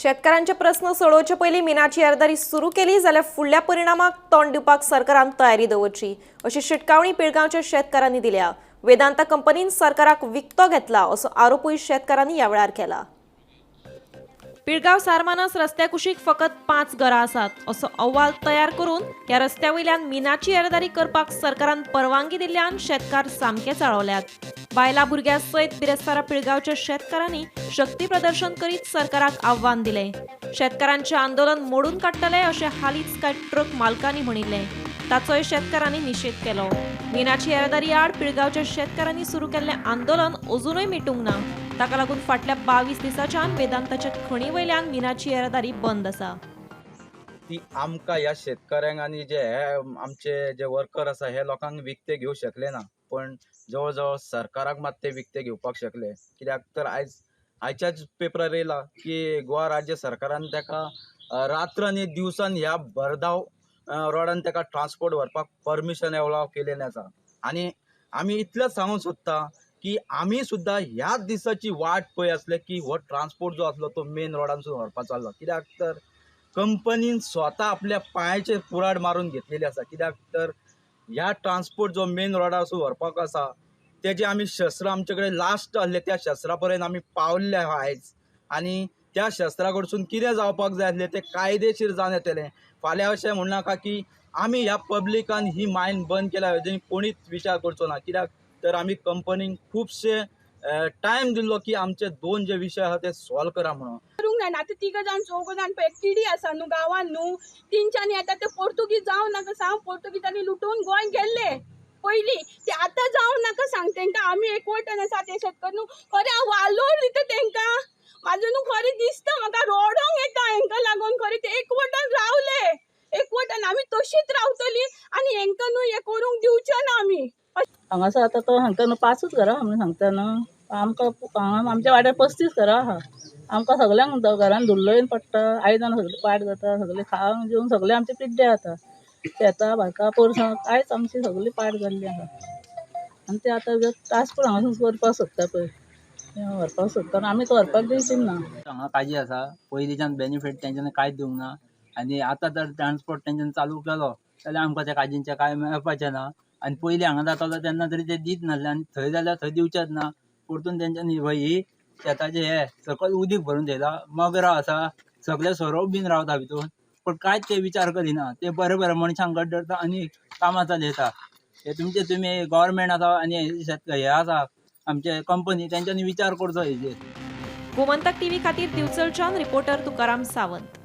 शेतकारांचे प्रस्न सोडोवचे पयलीं मिनाची येरादारी सुरू केली जाल्यार फुडल्या परिणामाक तोंड दिवपाक सरकारान तयारी दवरची अशी शिटकावणी पिळगांवच्या शेतकारांनी दिल्या. वेदांता कंपनीन सरकाराक विकतो घेतला असो आरोपूय शेतकारांनी ह्या वेळार केला. पिळगांव सारमानस रस्त्या कुशीक फकत 5 घरां आसात असो अहवाल तयार करून ह्या रस्त्या वयल्यान मिनाची येरादारी करपाक सरकारान परवानगी दिल्ल्यान शेतकार सामके चाळवल्यात. बायलां भुरग्यां सयत बिरेस्तारा पिळगांवच्या शेतकारांनी शक्ती प्रदर्शन करीत सरकाराक आव्हान दिलें. शेतकारांचें आंदोलन मोडून काडटले अशें हालींच कांय ट्रक मालकांनी म्हणिल्लें, ताचोय शेतकारांनी निशेध केलो. मिनाची येरादारी आड पिळगांवच्या शेतकारांनी सुरू केल्लें आंदोलन अजुनूय मिटूंक ना. ताका लागून फाटल्या 22 दिसांच्यान वेदांताच्या खणी वयल्यान मिनाची येरादारी बंद आसा. ती आमकां ह्या शेतकऱ्यांक आनी जे हे आमचे जे वर्कर आसा हे लोकांक विकते घेवंक शकले ना, पण जवळ जवळ सरकाराक मात ते विकते घेवपाक शकले. कित्याक तर आयच्याच पेपरार येयला की गोवा राज्य सरकारान ताका रात्र आनी दिवसान ह्या भरधाव रोडान ताका ट्रान्सपोर्ट व्हरपाक परमिशन एलाव केलेलें आसा. आनी आमी इतलेंच सांगूंक सोदता की आमी सुद्दां ह्याच दिसाची वाट पळय आसले की हो ट्रान्सपोर्ट जो आसलो तो मेन रोडानसून व्हरपाचो आसलो. कित्याक तर कंपनीन स्वता आपल्या पांयाचेर कुराड मारून घेतलेली आसा. कित्याक तर ह्या ट्रान्सपोर्ट जो मेन रोडासून व्हरपाक आसा तेजे आमी शस्त्रां आमचे कडेन लास्ट आसले त्या शस्त्रा पर्यंत आमी पावल्ले आहा आयज. आनी त्या शस्त्रा कडसून कितें जावपाक जाय आसलें तें कायदेशीर जावन येतलें. फाल्यां अशें म्हणनाका की आमी ह्या पब्लिकान ही मायन बंद केल्या हेजेर कोणीच विचार करचो ना. कित्याक तर आमी कंपनीक खुबशे टायम दिल्लो की आमचे 2 जे विशय आसा ते सॉल्व करा म्हणून. करूंक जायना. आतां तिगां जाण चौगां जाण पळय किडी आसा न्हू गांवान न्हू, तेंच्यांनी आतां ते पोर्तुगीज जावं नाका सांग, पोर्तुगीजांनी लुटून गोंय गेल्ले पयलीं, ते आतां जावं नाका सांग तेंकां. आमी एकवटन आसा ते शेतकार न्हू, खरें हांव वालोर दिता तेंकां, म्हाजो न्हू खरें दिसता म्हाका रडोंक येता हेंकां लागून. खरें ते एकवटान रावले, एकवटान आमी तशीच रावतली आनी हेंकां न्हू हें करूंक दिवचे ना आमी. हांगासर आतां तो सांगता न्हू 5 घरां म्हणून सांगता न्हू, आमकां हांगा आमच्या वाड्यार 35 घरां आहा. आमकां सगल्यांक घरान धुल्लो येवन पडटा, आयदनां सगळीं पाड जाता, सगळें खावन जेवन सगळें आमचें पिड्ड्यार जाता. शेतां भाटां पोरसां कांयच आमची सगळीं पाड जाल्लीं आहा. आनी ते आतां ट्रान्सपोर्ट हांगासून करपाक सोदता पळय, व्हरपाक सोदता, आमी तो व्हरपाक दिवची ना. हांगा काजी आसा, पयलींच्यान बेनिफीट तेंच्यांनी कांयच दिवंक ना आनी आतां जर ट्रान्सपोर्ट तेंच्यांनी चालू केलो जाल्यार आमकां त्या काजींचें कांय मेळपाचें ना. आनी पयलीं हांगा जातालो तेन्ना तरी ते दीत नासले आनी थंय जाल्यार थंय दिवचेच ना. परतून तेंच्यांनी ही शेताचें हें सकयल उदीक भरून थेयलां, मगरां आसा, सगळे सोरोप बीन रावता भितून, पूण कांयच ते विचार करिना. ते बरे बरे मनशांक गड्डरता धरता आनी कामां चलयता. हे तुमचे तुमी गव्हर्मेंट आसा आनी शेतकार हे आसा आमचे कंपनी, तेंच्यांनी विचार करचो हेजेर. गोमंतक टीव्ही खातीर दिवचलच्यान रिपोर्टर तुकाराम सावंत.